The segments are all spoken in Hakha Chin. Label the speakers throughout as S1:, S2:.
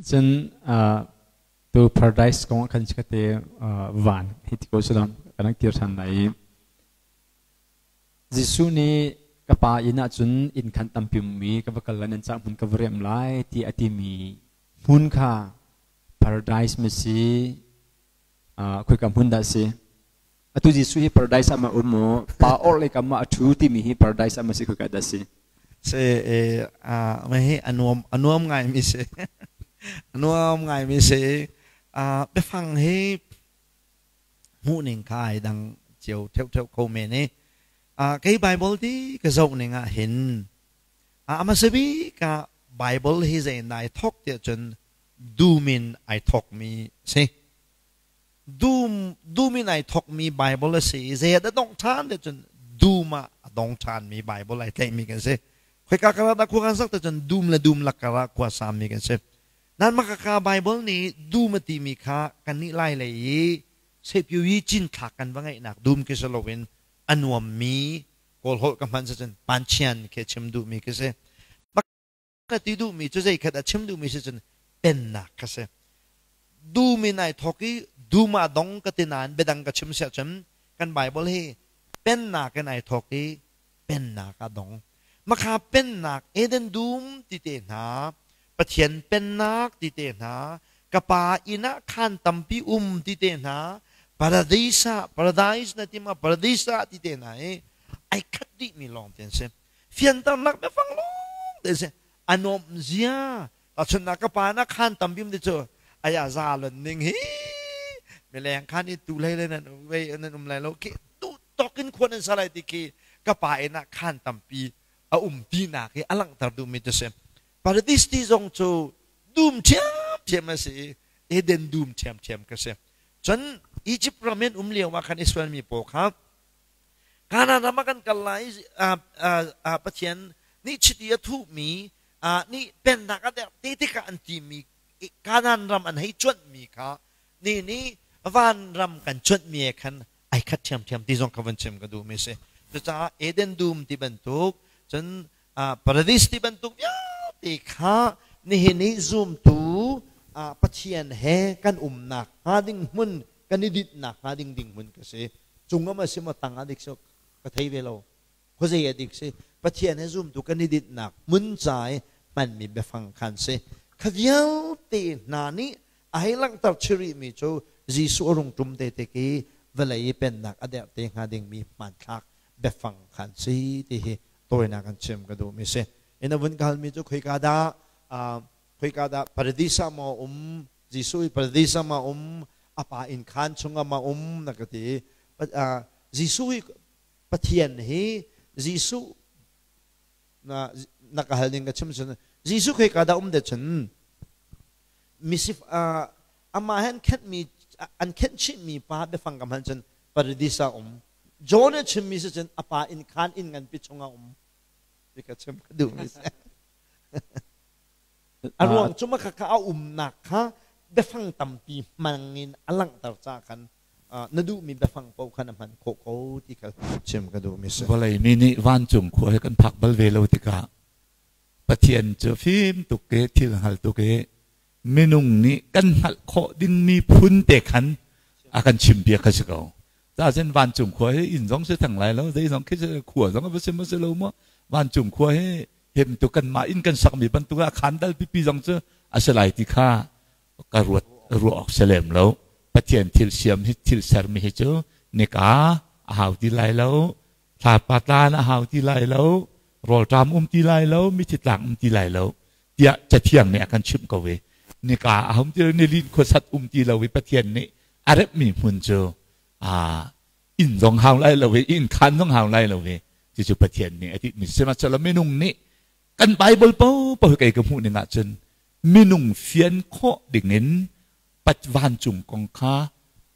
S1: Cun tu paradise kong ah khan chikkhatte van hi ti ko sulaw kan rak kir ṭhan lai i Jesuh nih ka pa inn ahcun inn khan tampi ummi ka va kal lai nan cah hmun ka va riam lai ti a timi hmun kha paradise ma si khoika hmun dah si? Atu Jesuh hi paradise ah ma um maw? Pa orhlei kam ah a ṭhu timi hi paradise ah ma si khoika dah si?
S2: Si hi a nuam ngaimi si. A nuam ngaimi si. Biafang hi hmuhning kha ai dang cio ṭheuṭheu kho men i kei Bible ti ka zoh ning ah hin a hmasa bik ah Bible hi zei in ai thawk tiah cun dum in ai thawkmi si. Dum dum in ai thawkmi Bible a si i zei ah dah dongh ṭhan tiah cun dum ah a dong ṭhanmi Bible ai tlaihmi kan si. Khoika kar ah dah khua kan sak tiah cun dum le dum lak kar ah khua sammi kan si. Nan mah ka Bible nih dum a timi kha kannih lai lei i sepyu i cinthlak kan va ngeihnak dum khi si loin a nuammi Kawl holh ka hman cun panchian khi a chim duhmi khi si. Ka ti duhmi cu zeikhat a chim duhmi si cun pennak kha si. Dum in ai thawk i dum ah dong ka ti nain biadang ka chim siah cun kan Bible hi pennak in ai thawk i pennak ah dong. Makha pennak Eden dum ti te hna, Pathian pennak ti te hna, ka pa inn ah khaan tampi um ti te hna, paradise ah paradise na ti ma paradise ah ti te hna i ai khat dihmi lawng te an si. Fianternak biafang lawng te si. A nuamh zia tahchunhnak ka pa na khaan tampi um ti cu aya za lon ning hi mileng khan i tu hlei le nan wei nan um lai lo khi tu tawk in khua nan sa lai ti khi ka pa inn ah khaan tampi a um tinak hi a langhter duhmi cu si. Paradis ti zong cu dum ṭhiamṭhiam a si i Eden dum ṭhiamṭhiam ka si. Cun Egypt ram in um lio ah khan Israel mi pawl kha Kanaan ram ah kan kal lai i Pathian nih chiti a thuhmi nih pennak a derh te tikah an timi Kanaan ram an hei cuanhmi kha ni nih van ram kan cuanhmi he khan ai khat ṭhiamṭhiam ti zong kha van chim ka duhmi a si. Cucaah Eden dum ti bantuk, cun paradis ti bantuk vialte kha nihin i zumtu Pathian he kan umnak hnga ding hmun, kan i dinhnak hnga ding ding hmun ka si. Cung am a si maw tang ah dik si ka thei ve lo. Khuazei a dik si. Pathian he zumtu kan i dinhnak hmun ca i hmanmi biafang khan si. Kha vialte hna nih a hei langhter chirihmi cu Jesuh a rung ṭum te tik i vawlei i pennak a derh te hnga dingmi hmanthlak biafang khan si ti hi tawinak an chim ka duhmi si. In a vun ka halmi cu khoika dah khoika dah paradis ah maw um Jesuh i paradis ah ma um a pa inn khaan chungah ma um na ka ti. Jesuh i Pathian hi Jesuh na na ka hal ning ka chim cun Jesuh khoika dah um de cun misif amah he an khenhmi an khenh chihmi pa biafang kam han cun paradis ah um. John a chimmi si cun a pa inn khaan inn nganpi chungah um ti ka chim ka duhmi si. A ruang cu maka kha a umnak kha biafang tampi hmang in a langhter ca khan na duhmi biafang paoh khan a hman khawh ko ti kha chim ka duhmi si.
S3: Vawlei mi nih vancung khua he kan phak bal ve lo tikah Pathian cu fim tuk i thil hngal tuk i minung nih kan hngalh khawh dingmi phun te khan a kan chimpiak kha si ko. Cacun vancung khua hi inn zong si theng lai lo, zei zong khi khua zong a va si ma si lo maw? Vancung khua hi hem tu kanmah inn kan sakmi bantuk ah khan dal pipi zong cu a si lai ti kha ka ruat ruah awk si lem lo. Pathian thil siam hi thil sermi hi cu nika a hau ti lai lo, thlapa tlan a hau ti lai lo, rawlṭam um ti lai lo, mithi tlang um ti lai lo tiah Cathiang nih a kan chimh ko i nika a hum ti lo, nilin khuasat um ti lo i Pathian nih a remhmi hmun cu inn zong hau lai lo i inn khaan zong hau lai lo i cucu Pathian nih a ti mi sihmanhsehlaw minung nih kan Bible paohpaoh kei ka hmuh ning ahcun minung fian khawh dingin pat vancung kong kha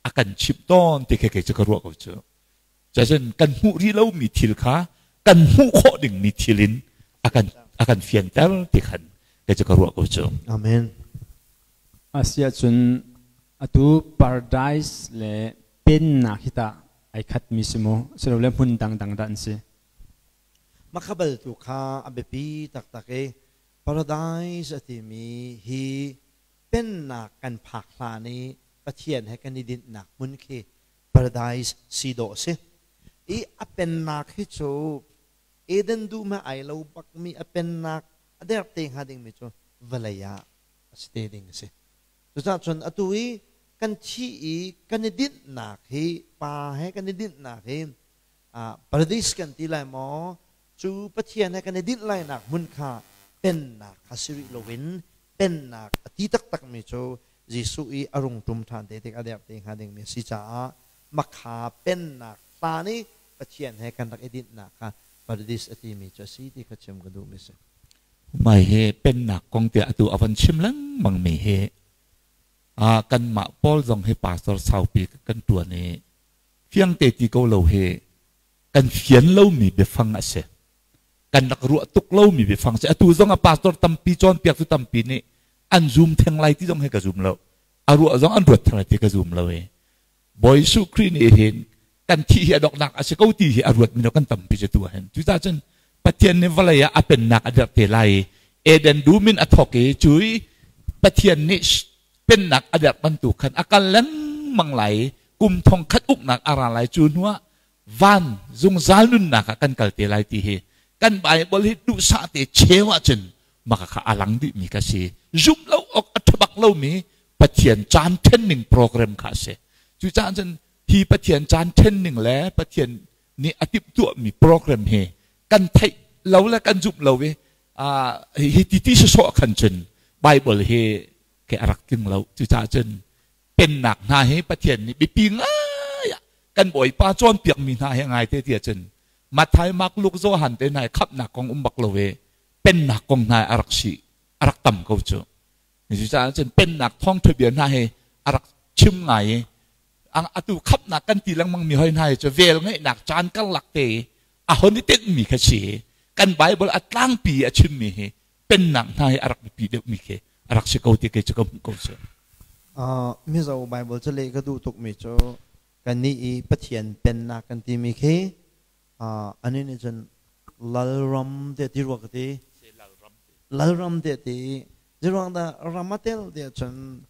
S3: a kan chimh tawn ti khi kei cu ka ruah ko cu. Cacun kan hmuh rih lomi thil kha kan hmuh khawh dingmi thil in a kan fianter ti khan kei cu ka ruah ko cu.
S2: Amen.
S1: Asiahcun atu paradise le pennak hi tah ai khatmi si maw? Silole hmun dangdang dah an si?
S2: Makhabal tu kha a biapi taktak i paradise a timi hi Pennak kan phak hlan i Pathian he kan i dinhnak hmun khi paradise si dawh a si. I a pennak hi cu Eden dum he ai lo bakmi a pennak a der te hnga dingmi cu vawlei ah a si te ding a si. Cucaah cun atu i kan thi i kan i dinhnak hi pa he kan i dinhnak hi paradise kan ti lai maw cu Pathian he kan i dinh lainak hmun kha pennak kha si rih loin pennak a ti taktakmi cu Jesuh i a rung ṭum ṭhan te tik a der te hnga dingmi a si caah makha pennak hlan i Pathian he kan rak i dinhnak kha paradis a timi cu a si ti kha chim ka duhmi a si.
S3: Mai he pennak kong tiah atu a van chim lengmang mi hi kanmah Paul zong hi pastor saupi kan ṭuan i fiangte ti ko lo hi kan fian lomi biafang a si. Kan rak ruah tuk lomi biafang a si. Atu zong a pastor tampi cawnpiaktu tampi nih an zum theng lai ti zong hi ka zum lo. A ruah zong an ruat theng lai ti ka zum lo i Bawi Jesuh Khrih nih hin kan thih hi a donghnak a si ko ti hi a ruat mi kan tampi cu tu ah hin. Cucaah cun Pathian nih vawlei ah a pennak a dirh te lai i Eden dum in a thawk i cu i Pathian nih pennak a derh bantuk khan a kal lengmang lai i kum thong khat uknak a ra lai. Cu hnuah van zungzal nunnak ah kan kal te lai ti hi kan Bible hi duhsah te cheu ahcun maka kha a lang dihmi ka si. Zumh lo awk a ṭha bak lomi Pathian caan ṭhenning program kha a si. Cucaah cun hi Pathian caan ṭhenning le Pathian nih a timhtuahmi program hi kan theih lo le kan zumh lo i hi ti ti sawsawh khan cun Bible hi ke a rak tling lo. Cucaah cun pennak hna hi Pathian nih biapi ngai ah kan Bawipa cawnpiakmi hna hi ngai te tiah cun Matthai, Mark, Luke, Johan te hna hi khamhnak kong um bak lo i pennak kong hna a rak si a rak tam ko cu. Cucaah cun pennak thawngṭha bia hna hi a rak chim ngai i atu khamhnak kan ti lengmang mi hoi hna hi cu vel ngeihnak caan karlak te i a hon i tenhmi kha si i kan Bible a tlangpi a chimmi hi pennak hna hi a rak biapi deuhmi khi a rak si ko ti kei cu ka hmuh ko si.
S2: Mizo Bible cu leh ka duh tukmi cu kannih i Pathian pennak kan timi khi ani nih cun lalram te ti rua ka ti. Lalram te ti. Ziruang dah ram a tel tiah cun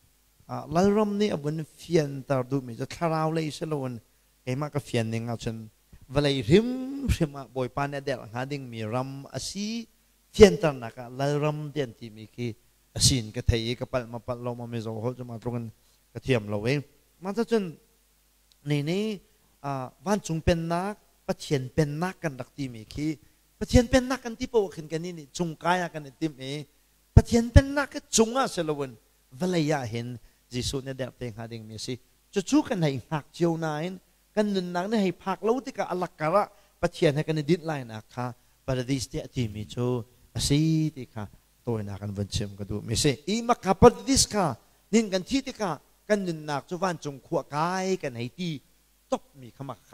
S2: lalram nih a vun fianter duhmi cu thlarau lei si loin keimah ka fian ning ahcun vawlei hrimhrim ah Bawipa nih a derh hnga dingmi ram a si fianternak ah lalram ti an timi khi a si in ka thei i ka palh ma palh lo ma mizo holh cu ma tluk in ka thiam lo i mah cun ni nih vancung pennak Pathian pennak kan rak timi khi Pathian pennak kan ti paoh khin kan nih cungkai ah kan i timh i Pathian pennak hi cung ah si loin vawlei ah hin Jesuh nih derh te hnga dingmi a si. Cucu kan hei hngak cio nain kan nunnak nih hei phak lo tikah a lakkar ah Pathian he kan i dinh lainak kha paradis tiah timi cu a si ti kha tawinak an vun chim ka duhmi si. I maka paradis kha nin kan thi tikah kan nunnak cu vancung khua kai kan hei ti topmi kha maka.